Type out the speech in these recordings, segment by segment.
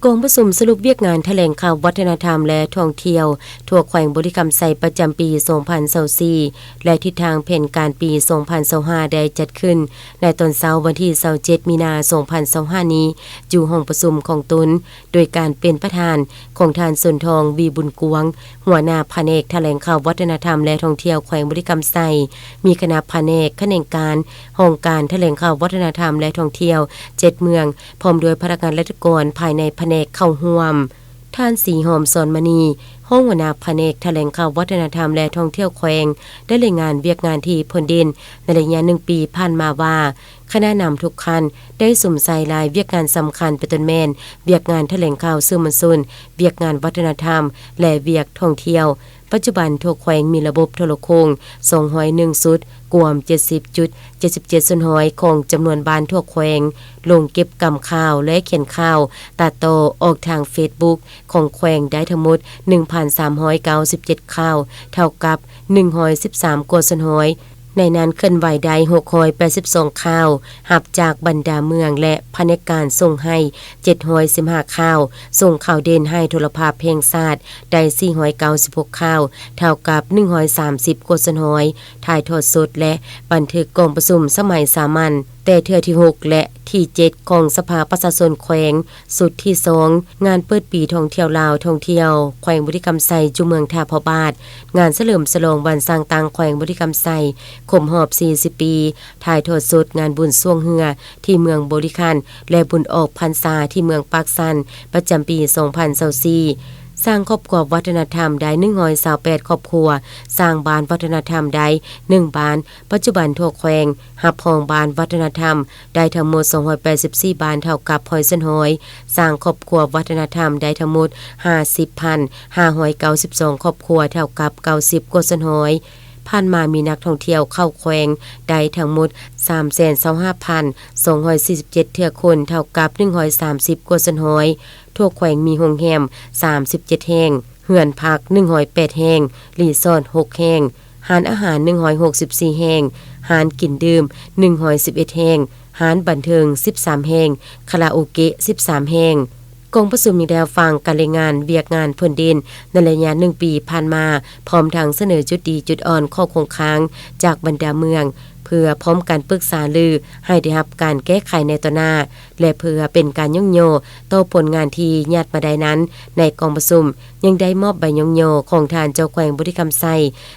ກອງປະຊຸມສະຫຼຸບວຽກງານຖະແຫຼງຂ່າວວັດທະນະທຳ ແລະ ທ່ອງທ່ຽວທົ່ວແຂວງບໍລິຄຳໄຊ ປະຈຳປີສອງພັນຊາວສີ່ ແລະ ທິດທາງແຜນການປີສອງພັນຊາວຫ້າ ໄດ້ຈັດຂຶ້ນໃນຕອນເຊົ້າວັນທີຊາວເຈັດ ມີນາ ສອງພັນຊາວຫ້ານີ້ ຢູ່ຫ້ອງປະຊຸມຂອງຕົນ ໂດຍການເປັນປະທານຂອງທ່ານ ສົນທອງ ວີບຸນກວາງ ຫົວໜ້າພະແນກຖະແຫຼງຂ່າວວັດທະນະທຳ ແລະ ທ່ອງທ່ຽວແຂວງບໍລິຄຳໄຊ, ມີຄະນະພະແນກ, ຂະແໜງການ, ຫ້ອງການຖະແຫຼງຂ່າວວັດທະນະທຳ ແລະ ທ່ອງທ່ຽວ ເຈັດເມືອງ ພ້ອມດ້ວຍພະນັກງານລັດຖະກອນພາຍໃນພະແນກເຂົ້າຮ່ວມ. ທ່ານ ສີຫອມ ສອນມະນີ ຮອງຫົວໜ້າພະແນກຖະແຫຼງຂ່າວວັດທະນະທຳ ແລະ ທ່ອງທ່ຽວແຂວງ ໄດ້ລາຍງານວຽກງານທີ່ພົ້ນເດັ່ນໃນໄລຍະໜຶ່ງປີຜ່ານມາວ່າ ຄະນະນຳທຸກຂັ້ນໄດ້ສຸມໃສ່ຫຼາຍວຽກງານສຳຄັນ ເປັນຕົ້ນແມ່ນ ວຽກງານຖະແຫຼງຂ່າວສື່ມວນຊົນ, ວຽກງານວັດທະນະທຳ ແລະ ວຽກທ່ອງທ່ຽວ. ປັດຈຸບັນທົ່ວແຂວງມີລະບົບໂທລະໂຄ່ງສອງຮ້ອຍໜຶ່ງຊຸດ, ກວມເຈັດສິບຈຸດເຈັດສິບເຈັດສ່ວນຮ້ອຍຂອງຈຳນວນບ້ານທົ່ວແຂວງ, ລົງເກັບກຳຂ່າວ ແລະ ຂຽນຂ່າວ, ຕັດຕໍ່ອອກທາງເຟສບຸກຂອງແຂວງໄດ້ທັງໝົດໜຶ່ງພັນສາມຮ້ອຍເກົ້າສິບເຈັດຂ່າວ, ເທົ່າກັບໜຶ່ງຮ້ອຍສິບສາມກວ່າສ່ວນຮ້ອຍ. ໃນນັ້ນເຄື່ອນໄຫວໄດ້ຫົກຮ້ອຍແປດສິບສອງຂ່າວ, ຮັບຈາກບັນດາເມືອງ ແລະ ພະແນກການສົ່ງໃຫ້ເຈັດຮ້ອຍສິບຫ້າຂ່າວ, ສົ່ງຂ່າວເດັ່ນໃຫ້ໂທລະພາບແຫ່ງຊາດໄດ້ສີ່ຮ້ອຍເກົ້າສິບຫົກຂ່າວ, ເທົ່າກັບໜຶ່ງຮ້ອຍສາມສິບກວ່າສ່ວນຮ້ອຍ, ຖ່າຍທອດສົດ ແລະ ບັນທຶກກອງປະຊຸມສະໄໝສາມັນ ແຕ່ເທື່ອທີຫົກ ແລະ ທີເຈັດຂອງສະພາປະຊາຊົນແຂວງ ຊຸດທີສອງ ງານເປີດປີທ່ອງທ່ຽວລາວ, ທ່ອງທ່ຽວແຂວງບໍລິຄຳໄຊ ຢູ່ເມືອງທ່າພະບາດ, ງານສະເຫຼີມສະຫຼອງວັນສ້າງຕັ້ງແຂວງບໍລິຄຳໄຊ ຄົບຮອບສີ່ສິບປີ, ຖ່າຍທອດສົດງານບຸນຊ່ວງເຮືອທີ່ເມືອງບໍລິຄັນ ແລະ ບຸນອອກພັນສາທີ່ເມືອງປາກຊັນ ປະຈຳປີສອງພັນຊາວສີ່. ສ້າງຄອບຄົວວັດທະນະທຳໄດ້ໜຶ່ງຮ້ອຍຊາວແປດຄອບຄົວ, ສ້າງບ້ານວັດທະນະທຳໄດ້ໜຶ່ງບ້ານ, ປັດຈຸບັນທົ່ວແຂວງຮັບຮອງບ້ານວັດທະນະທຳໄດ້ທັງໝົດສອງຮ້ອຍແປດສິບສີ່ບ້ານ ເທົ່າກັບຮ້ອຍສ່ວນຮ້ອຍ, ສ້າງຄອບຄົວວັດທະນະທຳໄດ້ທັງໝົດຫ້າສິບພັນຫ້າຮ້ອຍເກົ້າສິບສອງຄອບຄົວ ເທົ່າກັບເກົ້າສິບກວ່າສ່ວນຮ້ອຍ. ຜ່ານມາມີນັກທ່ອງທ່ຽວເຂົ້າແຂວງໄດ້ທັງໝົດສາມແສນຊາວຫ້າພັນສອງຮ້ອຍສີ່ສິບເຈັດເທື່ອຄົນ ເທົ່າກັບໜຶ່ງຮ້ອຍສາມສິບກວ່າສ່ວນຮ້ອຍ. ທົ່ວແຂວງມີໂຮງແຮມສາມສິບເຈັດແຫ່ງ, ເຮືອນພັກໜຶ່ງຮ້ອຍແປດແຫ່ງ, ຣີສອດຫົກແຫ່ງ, ຮ້ານອາຫານໜຶ່ງຮ້ອຍຫົກສິບສີ່ແຫ່ງ, ຮ້ານກິນດື່ມໜຶ່ງຮ້ອຍສິບເອັດແຫ່ງ, ຮ້ານບັນເທີງສິບສາມແຫ່ງ, ຄາຣາໂອເກະສິບສາມແຫ່ງ. ກອງປະຊຸມຍັງໄດ້ຮັບຟັງການລາຍງານວຽກງານຜົນເດັ່ນໃນໄລຍະໜຶ່ງປີຜ່ານມາ, ພ້ອມທັງສະເໜີຈຸດດີຈຸດອ່ອນ, ຂໍ້ຄົງຄ້າງຈາກບັນດາເມືອງ ເພື່ອພ້ອມກັນປຶກສາລືໃຫ້ໄດ້ຮັບການແກ້ໄຂໃນຕໍ່ໜ້າ ແລະ ເພື່ອເປັນການຍ້ອງຍໍຕໍ່ຜົນງານທີ່ຍາດມາໄດ້ນັ້ນ, ໃນກອງປະຊຸມຍັງໄດ້ມອບໃບຍ້ອງຍໍຂອງທ່ານເຈົ້າແຂວງບໍລິຄຳໄຊ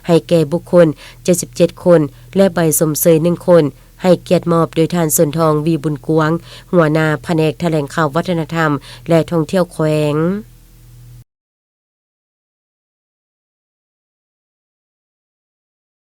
ໃຫ້ແກ່ບຸກຄົນເຈັດສິບເຈັດຄົນ ແລະ ໃບຊົມເຊີຍໜຶ່ງຄົນ ໃຫ້ກຽດມອບໂດຍທ່ານ ສົນທອງ ວີບຸນກວາງ ຫົວໜ້າພະແນກຖະແຫຼງຂ່າວວັດທະນະທຳ ແລະ ທ່ອງທ່ຽວແຂວງ.